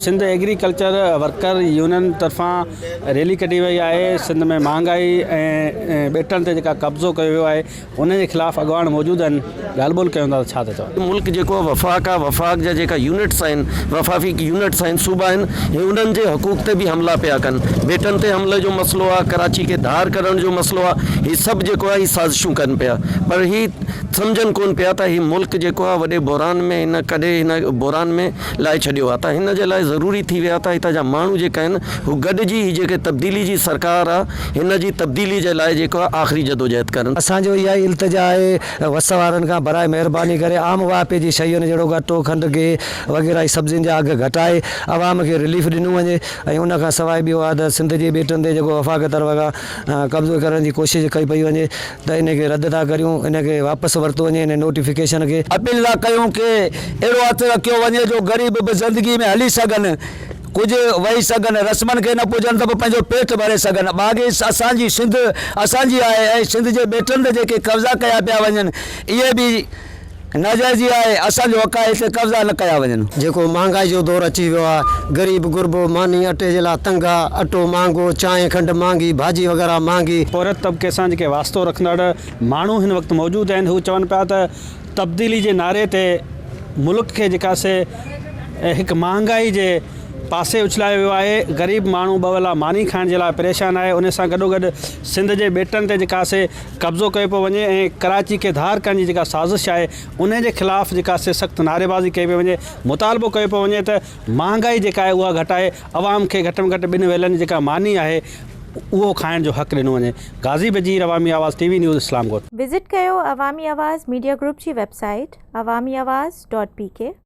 Sindh agriculture worker union طرفان rally ڪڍي وئي آهي سنڌ ۾ مهانگائي ۽ ٻيٽن تي جيڪا قبضو ڪيو ويو آهي ان جي خلاف اڳواڻ موجود آهن ڳالهه ٻولهه ڪيون ٿا ته ڇا ٿا چون. ملڪ جيڪو وفاق آهي وفاق جا جيڪا يونٽس آهن وفافي يونٽس آهن صوبا آهن هي انهن جي حقوق تي به حملا پيا ڪن ٻيٽن تي حملي جو مسئلو آهي ڪراچي کي ڌار ڪرڻ جو مسئلو آهي هي سڀ جيڪو آهي هي سازشون ڪن پيا پر هي سمجهن ڪون پيا ته هي ملڪ جيڪو آهي وڏي بحران ۾ هن ڪڏهن هن بحران ۾ لائي ڇڏيو آهي ته هن جي لاء ضروري ٿي ويو آهي ته هتان جا ماڻهو جيڪا آهن هو گڏجي هي جيڪي تبديلي جي سرڪار آهي هن جي تبديلي جي لاء جيڪو آهي آخري جدوجهد ڪن. اسان جو اها ئي التجا آهي وس وارن کان براء مهرباني ڪري عام واهپي جي شين جهڙوڪ اٽو، کنڊ، گيهه وغيره ۽ سبزين جا اگهه گهٽائي عوام کي رليف ڏنو وڃي ۽ ان کان سواء ٻيو آهي ته سنڌ جي ٻيٽن تي جيڪو وفاق طرف کان قبضو ڪرڻ جي ڪوشش ڪئي پئي وڃي ته ان کي رد ٿا ڪريون ان کي واپس ورتو وڃي ان نوٽيفڪيشن کي. اپيل ٿا ڪيون ڪي اهڙو هٿ رکيو وڃي جو غريب به زندگي ۾ هلي سگهن ڪجهه وهي سگهن رسمن کي نه پڄن ته به پنهنجو پيٽ ڀري سگهن باقي اسان جي سنڌ اسان جي آهي ۽ سنڌ جي ٻيٽن تي جيڪي قبضا ڪيا پيا وڃن اهي به ناجائزي آهي اسان جو حق آهي هتي قبضا نه ڪيا وڃن. جيڪو مهانگائي جو دور اچي ويو آهي غريب غربو ماني اٽي جي لاء تنگ آ اٽو مهانگو چانهه کنڊ مهانگي ڀاڄي وغيره مهانگي. پورهيت طبقي سان جيڪي واسطو رکندڙ ماڻهو هن وقت موجود آهن هو چون پيا ته تبديلي جي نعري تي ملڪ کي جيڪا سي هڪ مهانگائي جي پاسي اڇلايو ويو آهي غريب ماڻهو ٻه ويلا ماني کائڻ جي لاء پريشان آهي ان سان گڏوگڏ سنڌ جي ٻيٽن تي جيڪا سي قبضو ڪيو پيو وڃي ۽ ڪراچي کي ڌار ڪرڻ جي جيڪا سازش آهي ان جي خلاف جيڪا سي سخت نعريبازي ڪئي پئي وڃي مطالبو ڪيو پيو وڃي ته مهانگائي جيڪا آهي اها گهٽائي عوام کي گهٽ ۾ گهٽ ٻن ويلن جي جيڪا ماني آهي اهو کائڻ جو حق ڏنو وڃي Ghazi Bajeer Awami Awaz T V news Islam Goth. Visit ڪيو عوامي آواز ميڊيا گروپ جي website Awami Awaz dot P K.